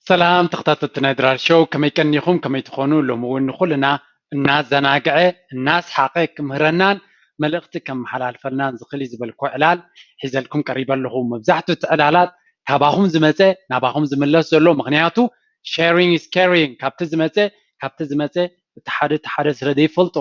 ሰላም ተኸታተልቲ ናይ ድራር ሾው፣ ከመይ ቀኒኹም? ከመይ ትኾኑ? ሎሚ እውን ንኹልና እናዘናግዐ እናስሓቐ ክምህረናን መልእኽቲ ከመሓላልፈልናን ዝኽእል እዩ ዝበልኩ ዕላል ሒዘልኩም ቀሪበ ኣለኹ። መብዛሕትኡ እቲ ዕላላት ካባኹም ዝመፀ ናባኹም ዝምለስ ዘሎ፣ ምኽንያቱ sharing is caring። ካብቲ ዝመፀ ካብቲ ዝመፀ እቲ ሓደ እቲ ሓደ ስለ ዘይፈልጦ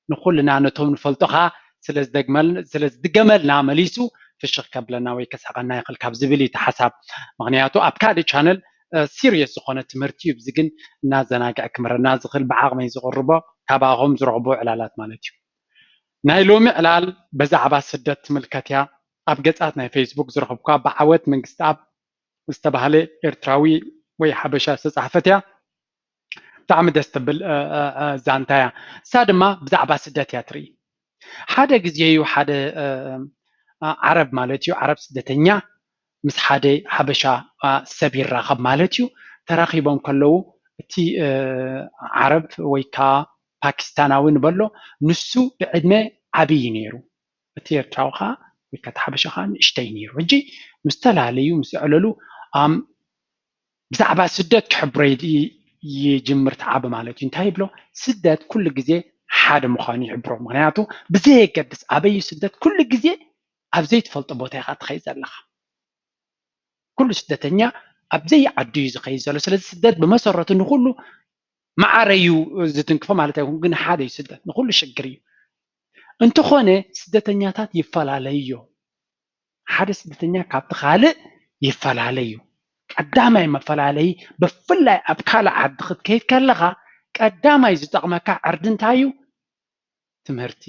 ንኹልና ነቶም ንፈልጦ ኸዓ ስለ ዝደግመል-፣ ስለ ዝድገመልና መሊሱ ፍሽኽ ከብለና ወይ ከስሕቐና ይኽእል ካብ ዝብል እዩ እቲ ሓሳብ። ምኽንያቱ ኣብ ካልእ ቻነል ሲሪየስ ዝኾነ ትምህርቲ እዩ። እዚ ግን እናዘናግዐ ክምህረና ዝኽእል ብዓቕመይ ዝቕርቦ ካባኹም ዝረኽቦ ዕላላት ማለት እዩ። ናይ ሎሚ ዕላል ብዛዕባ ስደት ትምልከት እያ። ኣብ ገጻት ናይ ፌስቡክ ዝረኸብኳ ብዓወት መንግስቲ ኣብ ዝተባህለ ኤርትራዊ ወይ ሓበሻ ዝተጻሕፈት እያ። ብጣዕሚ ደስ ትብል እ፣ እ፣ እ፣ ዛንታ እያ። እሳ ድማ ብዛዕባ ስደት እያ ትርኢ። ሓደ ግዜ እዩ ሓደ እ፣ እ፣ ዓረብ ማለት እዩ፣ ዓረብ ስደተኛ ምስ ሓደ ሓበሻ እ፣ ሰብ ይራኸብ ማለት እዩ። ተራኺቦም ከለዉ እቲ እ፣ ዓረብ ወይ ከዓ ፓኪስታናዊ ንበሎ፣ ንሱ ብዕድመ ዓብዪ ነይሩ፣ እቲ ኤርትራዊ ከዓ ወይ ከዓ እቲ ሓበሻ ከዓ ንእሽተይ ነይሩ። ሕጂ ምስ ተላለዩ ምስ ዘዕለሉ ኣም ብዛዕባ ስደት ክሕብሮ ይድ-፣ ይጅምር ተዓብ ማለት እዩ። እንታይ ይብሎ? ስደት ኩሉ ግዜ ሓደ ምዃኑ ይሕብሮ። ምኽንያቱ ብዘየገድስ ኣበይ እዩ ስደት፣ ኩሉ ግዜ ኣብ ዘይትፈልጦ ቦታ ኢኻ ትኸይድ ዘለኻ። ኩሉ ስደተኛ ኣብ ዘይዓዱ እዩ ዝኸይድ ዘሎ። ስለዚ ስደት ብመሰረቱ ንኹሉ ማዕረ እዩ ዝትንክፎ ማለት ኣይኮን፣ ግን ሓደ እዩ ስደት፣ ንኹሉ ሽግር እዩ። እንተኾነ ስደተኛታት ይፈላለዩ እዮም። ሓደ ስደተኛ ካብቲ ካልእ ይፈላለ እዩ። ቀዳማይ መፈላለዪ፣ ብፍላይ ኣብ ካልእ ዓዲ ክትከይድ ከለኻ ቀዳማይ ዝጠቕመካ ዕርዲ እንታይ እዩ? ትምህርቲ።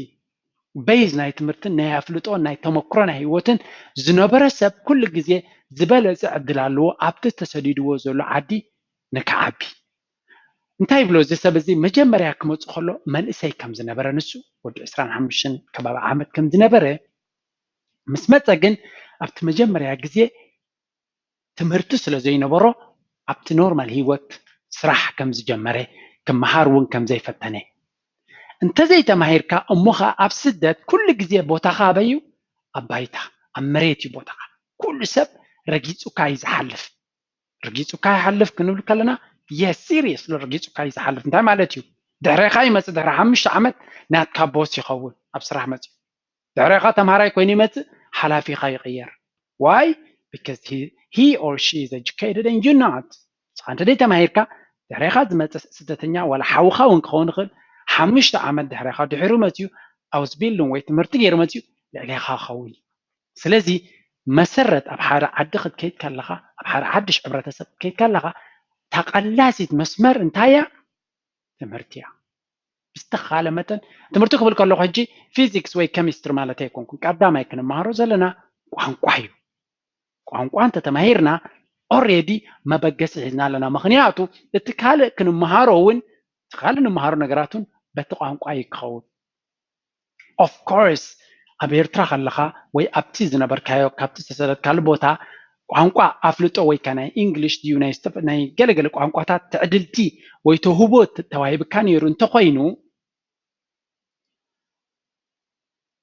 በይዝ ናይ ትምህርትን ናይ ኣፍልጦን ናይ ተመክሮ ናይ ህይወትን ዝነበረ ሰብ ኩሉ ግዜ ዝበለጸ ዕድል ኣለዎ ኣብቲ ተሰዲድዎ ዘሎ ዓዲ ንክዓቢ። እንታይ ይብሎ እዚ ሰብ እዚ? መጀመርያ ክመጽእ ከሎ መንእሰይ ከም ዝነበረ፣ ንሱ ወዲ ዕስራን ሓሙሽተን ከባቢ ዓመት ከም ዝነበረ፣ ምስ መጸ ግን ኣብቲ መጀመርያ ግዜ ትምህርቲ ስለ ዘይነበሮ ኣብቲ ኖርማል ህይወት ስራሕ ከም ዝጀመረ፣ ክመሃር እውን ከም ዘይፈተነ። እንተዘይተማሂርካ እሞ ኸዓ ኣብ ስደት ኩሉ ግዜ ቦታኻ ኣበይ እዩ? ኣብ ባይታ፣ ኣብ መሬት እዩ ቦታኻ። ኩሉ ሰብ ረጊጹካ እዩ ዝሓልፍ። ረጊጹካ ይሓልፍ ክንብል ከለና፣ የስ፣ ሲሪየስሊ ረጊጹካ እዩ ዝሓልፍ። እንታይ ማለት እዩ? ድሕሬኻ ይመጽእ፣ ድሕሪ ሓሙሽተ ዓመት ናትካ ቦስ ይኸውን፣ ኣብ ስራሕ መጽዩ። ድሕሬኻ ተምሃራይ ኮይኑ ይመጽእ፣ ሓላፊኻ ይቕየር። Why? Because he, he or she is educated and you not። ንስኻ እንተ ደይ ተማሂርካ፣ ድሕሬኻ ዝመጽእ ስደተኛ ዋላ ሓውኻ እውን ክኸውን ይኽእል፣ ሓሙሽተ ዓመት ድሕሬኻ ድሒሩ መጽዩ፣ ኣውስቢልዱንግ ወይ ትምህርቲ ገይሩ መጽዩ፣ ልዕሌኻ ክኸውን እዩ። ስለዚ መሰረት ኣብ ሓደ ዓዲ ክትከይድ ከለኻ፣ ኣብ ሓደ ሓድሽ ሕብረተሰብ ክትከይድ ከለኻ፣ እታ ቀላሲት መስመር እንታይ እያ? ትምህርቲ እያ። ብዝተኻለ መጠን ትምህርቲ ክብል ከለኹ ሕጂ ፊዚክስ ወይ ኬሚስትሪ ማለት ኣይኮንኩን። ቀዳማይ ክንመሃሮ ዘለና ቋንቋ እዩ። ቋንቋ እንተተማሂርና ኦሬዲ መበገሲ ሒዝና ኣለና። ምኽንያቱ እቲ ካልእ ክንመሃሮ እውን፣ እቲ ካልእ ንምሃሮ ነገራት እውን በቲ ቋንቋ እዩ ክኸውን። ኦፍ ኮርስ ኣብ ኤርትራ ከለኻ ወይ ኣብቲ ዝነበርካዮ ካብቲ ዝተሰደድካሉ ቦታ ቋንቋ ኣፍልጦ ወይ ከ ናይ ኢንግሊሽ ድዩ ናይ ዝተፈ-፣ ናይ ገለገለ ቋንቋታት ትዕድልቲ ወይ ተውህቦ ተ-፣ ተዋሂብካ ነይሩ እንተኾይኑ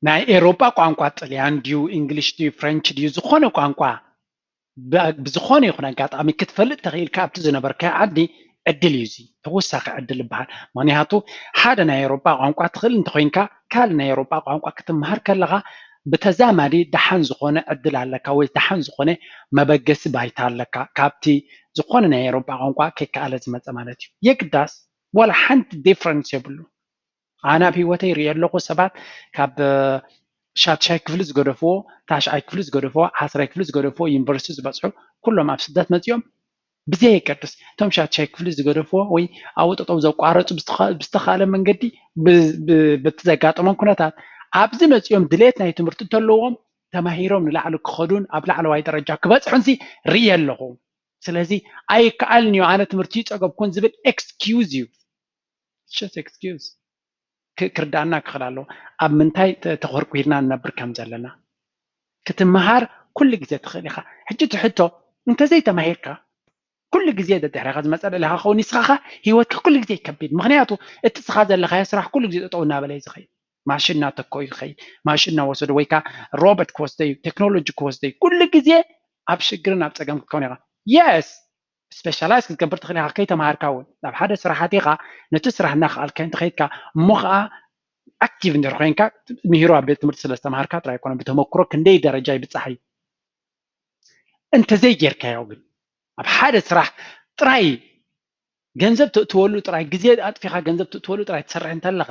ናይ ኤሮጳ ቋንቋ ጥልያን ድዩ ኢንግሊሽ ድዩ ፍሬንች ድዩ ዝኾነ ቋንቋ ብ-፣ ብዝኾነ ይኹን ኣጋጣሚ ክትፈልጥ ተኽኢልካ ኣብቲ ዝነበርካዮ ዓዲ ዕድል እዩ እዚ ተወሳኺ ዕድል ይበሃል። ምኽንያቱ ሓደ ናይ ኤሮጳ ቋንቋ ትኽእል እንተኾይንካ ካልእ ናይ ኤሮጳ ቋንቋ ክትመሃር ከለኻ ብተዛማዲ ደሓን ዝኾነ ዕድል ኣለካ ወይ ደሓን ዝኾነ መበገሲ ባይታ ኣለካ ካብቲ ዝኾነ ናይ ኤሮጳ ቋንቋ ከይከኣለ ዝመጸ ማለት እዩ። የግዳስ ዋላ ሓንቲ ዲፍረንስ የብሉ። ኣነ ኣብ ህይወተይ ይሪኦ ኣለኹ ሰባት ካብ ሻድሻይ ክፍሊ ዝገደፍዎ ታሽዓይ ክፍሊ ዝገደፍዎ ዓስራይ ክፍሊ ዝገደፍዎ ዩኒቨርሲቲ ዝበፅሑ ኩሎም ኣብ ስደት መፂኦም ብዘየገድስ እቶም ሻድሻይ ክፍሊ ዝገደፍዎ ወይ ኣብኡ ጠጠው ዘቋረፁ ብዝተኻ-፣ ብዝተኻለ መንገዲ ብ-፣ ብ-፣ በቲ ዘጋጠሞም ኩነታት ኣብዚ መፂኦም ድሌት ናይ ትምህርቲ እንተለዎም ተማሂሮም ንላዕሊ ክኸዱን ኣብ ላዕለዋይ ደረጃ ክበፅሑን ሲ ርኢ ኣለኹ። ስለዚ ኣይከኣልን እዩ ኣነ ትምህርቲ ይፀገብኩን ዝብል ኤክስኪውዝ እዩ። It's just excuse። ክ-፣ ክርዳእና ክኽእል ኣለዎ። ኣብ ምንታይ ተ-፣ ተኾርኲርና ንነብር ከም ዘለና። ክትመሃር ኩሉ ግዜ ትኽእል ኢኻ። ሕጂ እቲ ሕቶ እንተዘይተማሂርካ ኩሉ ግዜ ደድሕረኻ ዝመጸ ልዕሌኻ ክኸውን ንስኻ ህይወትካ ኩሉ ግዜ ይከቢድ። ምኽንያቱ እቲ ንስኻ ዘለኻዮ ስራሕ ኩሉ ግዜ ጠጠው እናበለ እዩ ዝኸይድ። ማሽን እናተኮ እዩ ዝኸይድ። ማሽን እናወሰዱ ወይ ከዓ ሮቦት ክወስዶ እዩ፣ ቴክኖሎጂ ክወስዶ እዩ። ኩሉ ግዜ ኣብ ሽግርን ኣብ ጸገም ክትከውን ኢኻ። የስ ስፔሻላይዝ ክትገብር ትኽእል ኢኻ። ከይተምሃርካ እውን ናብ ሓደ ስራሕ ኣቲኻ ነቲ ስራሕ እናኸኣልካ እንተኸይድካ እሞ ከዓ ኣክቲቭ እንድሕር ኮይንካ፣ ምሂሩ ኣብ ቤት ትምህርቲ ስለ ዝተምሃርካ ጥራይ ኣይኮነን፣ ብተመክሮ ክንደይ ደረጃ ይብፃሕ እዩ። እንተዘይ ጌርካዮ ግን ኣብ ሓደ ስራሕ ጥራይ ገንዘብ ትእትወሉ ጥራይ፣ ግዜ ኣጥፊኻ ገንዘብ ትእትወሉ ጥራይ ትሰርሕ እንተለኻ፣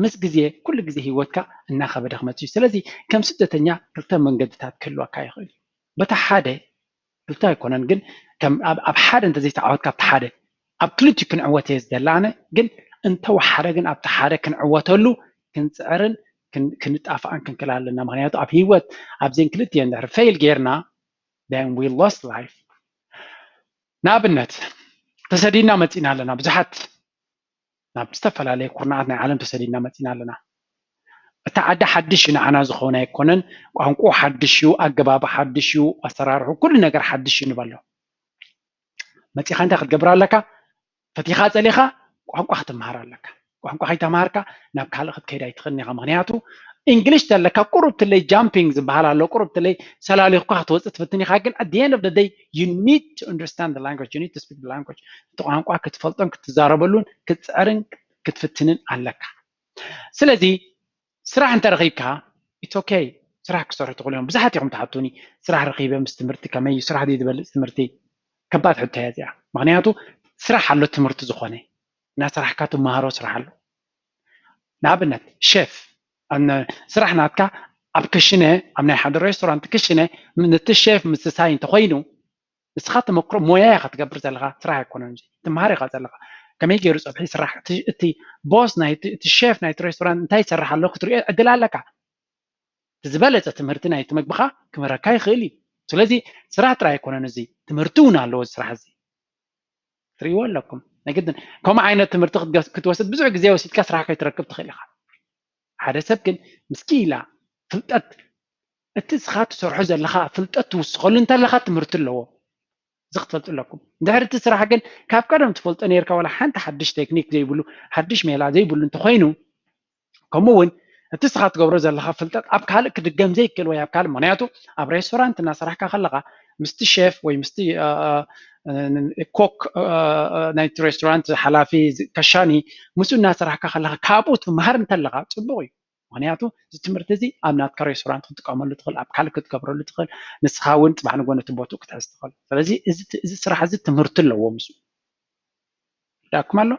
ምስ ግዜ ኩሉ ግዜ ህይወትካ እናኸበደ ክመጽእ እዩ። ስለዚ ከም ስደተኛ ክልተ መንገድታት ክህልወካ ይኽእል እዩ። በታ ሓደ ክልተ ኣይኮነን ግን ከም ኣብ ኣብ ሓደ እንተዘይተዓወትካ ኣብቲ ሓደ ኣብ ክልቲኡ ክንዕወት እየ ዝደሊ ኣነ። ግን እንተወሓደ ግን ኣብቲ ሓደ ክንዕወተሉ ክንጽዕርን ክን- ክንጣፍኣን ክንክእል ኣለና። ምክንያቱ ኣብ ህይወት ኣብዘን ክልቲኤን ድሕሪ ፌል ጌርና then we lost life። ንኣብነት ተሰዲድና መፂና ኣለና። ብዙሓት ናብ ዝተፈላለየ ኩርናዓት ናይ ዓለም ተሰዲድና መፂና ኣለና። እቲ ዓዲ ሓድሽ እዩ ንዓና ዝኸውን ኣይኮነን። ቋንቋ ሓድሽ እዩ፣ ኣገባብ ሓድሽ እዩ፣ ኣሰራርሑ ኩሉ ነገር ሓድሽ እዩ ንበሎ። መፂኻ እንታይ ክትገብር ኣለካ? ፈቲኻ ፀሊኻ ቋንቋ ክትምሃር ኣለካ። ቋንቋ ከይተምሃርካ ናብ ካልእ ክትከይድ ኣይትኽእልን ኢኻ። ምክንያቱ እንግሊሽ ተለካ ቁሩብ ትለይ ጃምፒንግ ዝበሃል ኣሎ። ቁሩብ ትለይ ሰላሊኽኳ ክትወፅእ ትፍትን ኢኻ። ግን at the end of the day you need to understand the language, you need to speak the language። እቲ ቋንቋ ክትፈልጦን ክትዛረበሉን ክትፅዕርን ክትፍትንን ኣለካ። ስለዚ ስራሕ እንተረኺብካ it's okay፣ ስራሕ ክሰርሑ ትኽእሉ እዮም። ብዙሓት ኢኹም ትሓቱኒ፣ ስራሕ ረኺበ ምስ ትምህርቲ ከመይ እዩ? ስራሕ ድዩ ዝበልፅ ትምህርቲ? ከባድ ሕቶ እያ እዚኣ። ምክንያቱ ስራሕ ኣሎ ትምህርቲ ዝኾነ፣ እናሰራሕካ ትመሃሮ ስራሕ ኣሎ። ንኣብነት ሸፍ፣ ስራሕ ናትካ ኣብ ክሽነ፣ ኣብ ናይ ሓደ ሬስቶራንት ክሽነ፣ ነቲ ሸፍ ምስሳይ እንተኾይኑ ንስኻ ተመክሮ ሞያ ኢኻ ትገብር ዘለኻ፣ ስራሕ ኣይኮነን እዚ ትምሃር ኢኻ ዘለኻ። ከመይ ገይሩ ፀብሒ ይስራሕ፣ እቲ- እቲ ቦስ ናይ እቲ ሸፍ ናይቲ ሬስቶራንት እንታይ ይሰርሕ ኣሎ ክትሪኦ ዕድል ኣለካ። እቲ ዝበለፀ ትምህርቲ ናይቲ ምግብኻ ክምህረካ ይኽእል እዩ። ስለዚ ስራሕ ጥራይ ኣይኮነን እዚ፣ ትምህርቲ እውን ኣለዎ እዚ ስራሕ እዚ። ትሪእዎ ኣለኩም። ናይ ግድን ከምኡ ዓይነት ትምህርቲ ክትገስ- ክትወስድ ብዙሕ ግዜ ወሲድካ ስራሕ ከይትረክብ ትኽእል ኢኻ። ሓደ ሰብ ግን ምስ ክኢላ ፍልጠት እቲ እስኻ ትሰርሖ ዘለኻ ፍልጠት ትውስኸሉ እንተለኻ ትምህርቲ ኣለዎ። እዚ ክትፈልጡ ኣለኩም። እንድሕር እቲ ስራሕ ግን ካብ ቀደም ትፈልጦ ነይርካ ዋላ ሓንቲ ሓድሽ ቴክኒክ ዘይብሉ ሓድሽ ሜላ ዘይብሉ እንተኾይኑ ከምኡ እውን እቲ እስኻ ትገብሮ ዘለኻ ፍልጠት ኣብ ካልእ ክድገም ዘይክእል ወይ ኣብ ካልእ ምክንያቱ ኣብ ሬስቶራንት እናሰራሕካ ከለኻ ምስቲ ሼፍ ወይ ምስቲ ኮክ ናይቲ ሬስቶራንት ሓላፊ ከሻኒ ምስኡ እናሰራሕካ ከለኻ ካብኡ ትምሃር እንተለኻ ፅቡቕ እዩ። ምክንያቱ እዚ ትምህርቲ እዚ ኣብ ናትካ ሬስቶራንት ክትጥቀመሉ ትኽእል፣ ኣብ ካልእ ክትገብረሉ ትኽእል፣ ንስኻ እውን ፅባሕ ንጎ ነቲ ቦትኡ ክትሕዝ ትኽእል። ስለዚ እዚ ስራሕ እዚ ትምህርቲ ኣለዎ ምስኡ ዳኩም ኣሎ።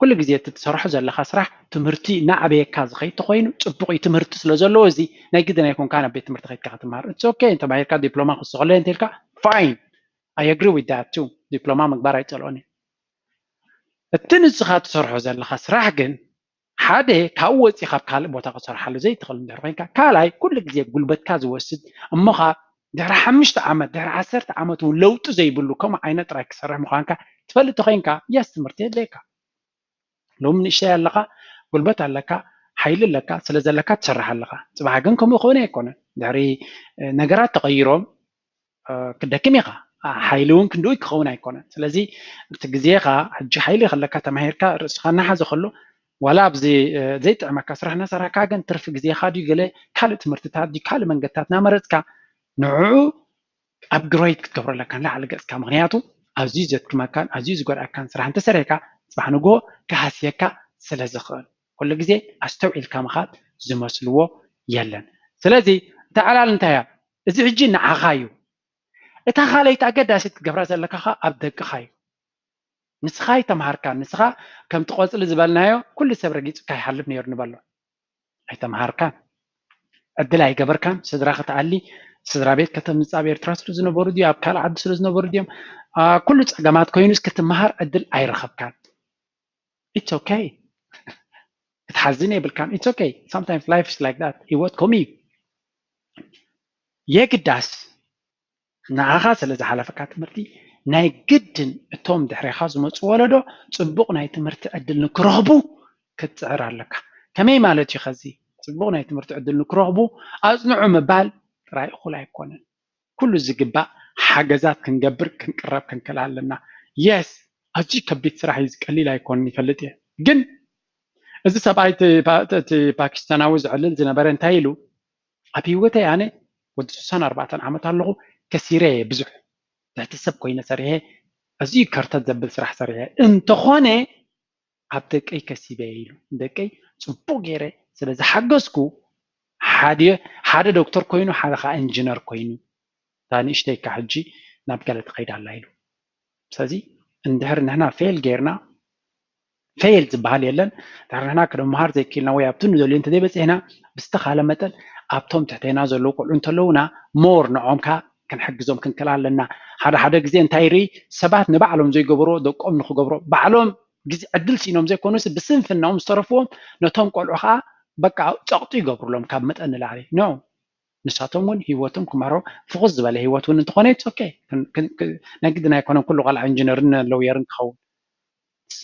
ኩሉ ግዜ እቲ ትሰርሖ ዘለካ ስራሕ ትምህርቲ እናዓበየካ ዝኸይድ ተኮይኑ ፅቡቅ እዩ። ትምህርቲ ስለ ዘለዎ እዚ ናይ ግድን ኣይኮንካ ናብ ቤት ትምህርቲ ከይድካ ክትምሃር። It's okay፣ እንተማሂርካ ዲፕሎማ ክስኸሎ እንተልካ fine፣ I agree with that too። ዲፕሎማ ምግባር ኣይፀልኦን እዩ። እቲ ንስኻ ትሰርሖ ዘለካ ስራሕ ግን ሓደ ካብኡ ወፂኻ ኣብ ካልእ ቦታ ክትሰርሓሉ ዘይትኽእል እንድሕር ኮይንካ፣ ካልኣይ ኩሉ ግዜ ጉልበትካ ዝወስድ እሞኻ ድሕሪ ሓሙሽተ ዓመት ድሕሪ ዓሰርተ ዓመት እውን ለውጢ ዘይብሉ ከምኡ ዓይነት ጥራይ ክሰርሕ ምዃንካ ትፈልጥ ተኮይንካ የስ ትምህርቲ የድለየካ። ሎሚ ንእሽተይ ኣለኻ፣ ጉልበት ኣለካ፣ ሓይሊ ኣለካ፣ ስለ ዘለካ ትሰርሕ ኣለኻ። ፅባሕ ግን ከምኡ ክኸውን ኣይኮነን። ድሕሪ ነገራት ተቐይሮም ክደክም ኢኻ። ሓይሊ እውን ክንድኡ ክኸውን ኣይኮነን። ስለዚ እቲ ግዜኻ ሕጂ ሓይሊ ከለካ ተማሂርካ ርእስኻ እናሓዘ ከሎ ዋላ ኣብዚ ዘይጥዕመካ ስራሕ እናሰራሕካ ግን ትርፊ ግዜኻ ድዩ ገለ ካልእ ትምህርትታት ድዩ ካልእ መንገድታት እናመረፅካ ንዕኡ ኣፕግሬድ ክትገብሮ ኣለካ ንላዕሊ ገፅካ። ምክንያቱ ኣዝዩ ዘድክመካን ኣዝዩ ዝጎድኣካን ስራሕ እንተሰሪሕካ ፅባሕ ንግሆ ክሃስየካ ስለ ዝኽእል ኩሉ ግዜ ኣስተውዒልካ ምኻድ ዝመስልዎ የለን። ስለዚ እታ ዕላል እንታይ እያ? እዚ ሕጂ ንዓኻ እዩ። እታ ካልኣይቲ ኣገዳሲት ክትገብራ ዘለካ ኸኣ ኣብ ደቅኻ እዩ። ንስኻ ኣይተምሃርካን። ንስኻ ከምቲ ቆጽሊ ዝበልናዮ ኩሉ ሰብ ረጊጹካ ይሓልፍ ነይሩ ንበሎ። ኣይተምሃርካን። ዕድል ኣይገበርካን። ስድራ ክትኣሊ፣ ስድራ ቤት ከተምጽእ ኣብ ኤርትራ ስለ ዝነበሩ ድዩ ኣብ ካልእ ዓዲ ስለ ዝነበሩ ድዮም? ኩሉ ጸገማት ኮይኑስ ክትምሃር ዕድል ኣይረኸብካን። It's okay። ክትሓዝን የብልካን። It's okay። Sometimes life is like that። ህይወት ከምኡ እዩ። የግዳስ ንዓኻ ስለ ዝሓለፈካ ትምህርቲ ናይ ግድን እቶም ድሕሬኻ ዝመፁ ወለዶ ፅቡቕ ናይ ትምህርቲ ዕድል ንክረኽቡ ክትፅዕር ኣለካ። ከመይ ማለት እዩ? ከዚ ፅቡቕ ናይ ትምህርቲ ዕድል ንክረኽቡ ኣፅንዑ ምባል ጥራይ እኹል ኣይኮነን። ኩሉ ዝግባእ ሓገዛት ክንገብር ክንቅረብ ክንክእል ኣለና። የስ ኣዝዩ ከቢድ ስራሕ እዩ፣ ዝቀሊል ኣይኮንን ይፈልጥ እየ። ግን እዚ ሰብኣይ እቲ ፓኪስታናዊ ዝዕልል ዝነበረ እንታይ ኢሉ ኣብ ህይወተይ ኣነ ወዲ ስሳን ኣርባዕተን ዓመት ኣለኹ ከሲረ እየ ብዙሕ ትሕቲ ሰብ ኮይነ ሰሪሐ ኣዝዩ ከርተት ዘብል ስራሕ ሰሪሐ እንተኾነ ኣብ ደቀይ ከሲበ ኢሉ። ደቀይ ጽቡቕ ገይረ ስለ ዝሓገዝኩ ሓደ ሓደ ዶክተር ኮይኑ ሓደ ከዓ ኢንጂነር ኮይኑ እታ ንእሽተይካ ሕጂ ናብ ገለ ትኸይድ ኣላ ኢሉ። ስለዚ እንድሕር ንሕና ፌል ጌርና ፌል ዝበሃል የለን። ድሕሪ ንሕና ክንመሃር ዘይክልና ወይ ኣብቲ ንደልዮ እንተዘይበፂሕና ብዝተኻለ መጠን ኣብቶም ትሕተና ዘለዉ ቆልዑ እንተለዉና ሞር ንዖም ከ ክንሕግዞም ክንክእል ኣለና። ሓደ ሓደ ግዜ እንታይ ይርኢ ሰባት ንባዕሎም ዘይገብርዎ ደቆም ንክገብሮ ባዕሎም ግዜ ዕድል ስኢኖም ዘይኮኑስ ብስንፍናኦም ዝተረፍዎም ነቶም ቆልዑ ከዓ በቃ ፀቕጡ ይገብሩሎም ካብ መጠን ንላዕሊ ኖ ንሳቶም እውን ህይወቶም ክመሃሮ ፍኹስ ዝበለ ህይወት እውን እንተኾነ it's okay ናይ ግድን ኣይኮነን ኩሉ ቆልዓ ኢንጂነርን ለውየርን ክኸውን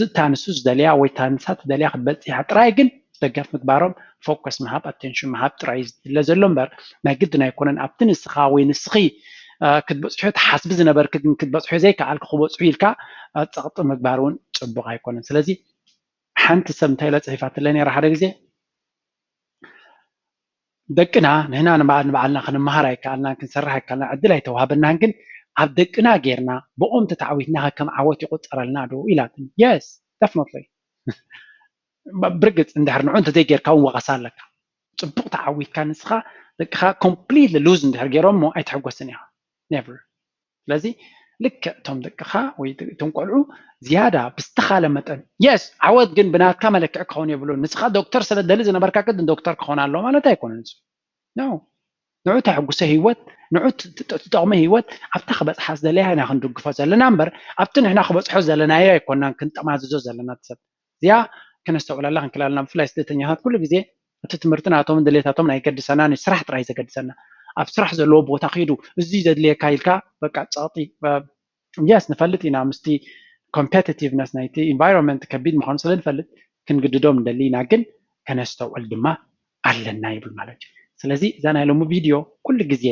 እታ ንሱ ዝደልያ ወይ እታ ንሳ ትደልያ ክትበፅሕ ጥራይ ግን ደገፍ ምግባሮም ፎከስ ምሃብ ኣቴንሽን ምሃብ ጥራይ ዝድለ ዘሎ እምበር ናይ ግድን ኣይኮነን ኣብቲ ንስኻ ወይ ንስኺ ክትበፅሑ ትሓስቢ ዝነበርክ ግን ክትበፅሑ ዘይከኣልክ ክበፅሑ ኢልካ ፀቕጢ ምግባር እውን ፅቡቕ ኣይኮነን ስለዚ ሓንቲ ሰብ እንታይ ኢለ ፅሒፋትለ ነራ ሓደ ግዜ ደቅና ንሕና ንባዕልና ክንመሃር ኣይከኣልናን ክንሰርሕ ኣይከኣልናን ዕድል ኣይተዋህበናን ግን ኣብ ደቅና ጌርና ብኦም ተተዓዊትና ከም ዓወት ይቁፀረልና ዶ ኢላትኒ yes definitely ብርግፅ እንድሕር ንዑ እንተዘይጌርካ እውን ወቐሳ ኣለካ ፅቡቅ ተዓዊትካ ንስኻ ደቅኻ completely lose እንድሕር ገይሮሞ ኣይትሕጎስን ኢኻ never ስለዚ ልክዕ እቶም ደቅኻ ወይ እቶም ቆልዑ ዝያዳ ብዝተኻለ መጠን yes ዓወት ግን ብናትካ መለክዒ ክኸውን የብሉ ንስኻ ዶክተር ስለ ደሊ ዝነበርካ ቅድም ዶክተር ክኸውን ኣለዎ ማለት ኣይኮነን no ንዑ ተሕጉሰ ህይወት ንዑ ትጠቕመ ህይወት ኣብታ ክበፅሓ ዝደለያ ኢና ክንድግፎ ዘለና እምበር ኣብቲ ንሕና ክበፅሖ ዘለናዮ ኣይኮናን ክንጠማዝዞ ዘለና ሰብ እዚኣ ክነስተውዕለላ ክንክእል ኣለና ብፍላይ ስደተኛታት ኩሉ ግዜ እቲ ትምህርቲ ናቶም ድሌታቶም ናይ ገድሰና ንስራሕ ጥራይ ዘገድሰና ኣብ ስራሕ ዘለዎ ቦታ ክይዱ እዚ ዘድልየካ ኢልካ በቃ ፀቕጢ yes ንፈልጥ ኢና ምስቲ competitiveness ናይቲ environment ከቢድ ምዃኑ ስለ ንፈልጥ ክንግድዶም ንደሊ ኢና ግን ከነስተውዕል ድማ ኣለና ይብል ማለት እዩ ስለዚ እዛ ናይ ሎሚ ቪድዮ ኩሉ ግዜ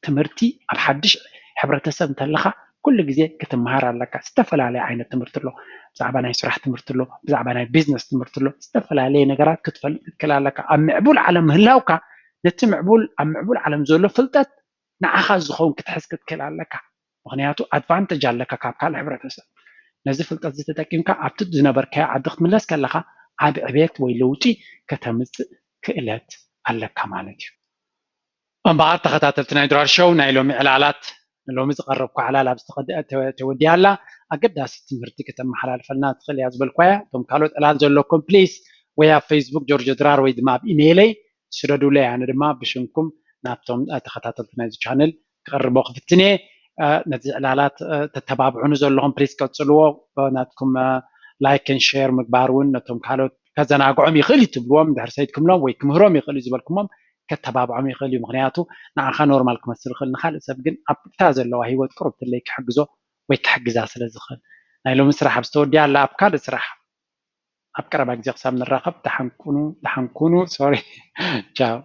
ትምህርቲ ኣብ ሓድሽ ሕብረተሰብ እንተለኻ ኩሉ ግዜ ክትመሃር ኣለካ ዝተፈላለየ ዓይነት ትምህርቲ ኣሎ ብዛዕባ ናይ ስራሕ ትምህርቲ ኣሎ ብዛዕባ ናይ ቢዝነስ ትምህርቲ ኣሎ ዝተፈላለየ ነገራት ክትፈልጥ ክትክእል ኣለካ ኣብ ምዕቡል ዓለም ምህላውካ ነቲ ምዕቡል ኣብ ምዕቡል ዓለም ዘሎ ፍልጠት ንዓኻ ዝኸውን ክትሕዝ ክትክእል ኣለካ ምክንያቱ advantage ኣለካ ካብ ካልእ ሕብረተሰብ ነዚ ፍልጠት እዚ ተጠቂምካ ኣብቲ ዝነበርካዮ ዓዲ ክትምለስ ከለካ ዓቢ ዕቤት ወይ ለውጢ ከተምፅእ ክእለት ኣለካ ማለት እዩ እምበኣር ተኸታተልቲ ናይ ድራር ሾው ናይ ሎሚ ዕላላት ንሎሚ ዝቐረብኩ ዕላል ኣብ ዝተኸድአ ተወዲያ ኣላ ኣገዳሲ ትምህርቲ ከተመሓላልፈልና ትኽእል እያ ዝበልኳያ እቶም ካልኦት ዕላል ዘለኩም ፕሊስ ወይ ኣብ ፌስቡክ ጆርጆ ድራር ወይ ድማ ኣብ ኢሜይለይ ስደዱለይ ኣነ ድማ ብሽምኩም ናብቶም ተኸታተልቲ ናይዚ ቻነል ክቕርቦ ክፍትን እየ ነዚ ዕላላት ተተባብዑኒ ዘለኹም ፕሊስ ቀፅልዎ ናትኩም like and share ምግባር እውን ነቶም ካልኦት ከዘናግዖም ይኽእል እዩ ትብልዎም ድሕር ሰይድኩምሎም ወይ ክምህሮም ይኽእል እዩ ዝበልኩሞም ከተባብዖም ይኽእል እዩ ምክንያቱ ንዓኻ ኖርማል ክመስል ይኽእል ንካልእ ሰብ ግን ኣብታ ዘለዋ ሂወት ቅሩብ ትለይ ክሕግዞ ወይ ክሕግዛ ስለ ዝኽእል ናይ ሎሚ ስራሕ ኣብ ዝተወዲያ ኣላ ኣብ ካልእ ስራሕ ኣብ ቀረባ ግዜ ክሳብ ንራኸብ ደሓንኩኑ ደሓንኩኑ ሶሪ ቻው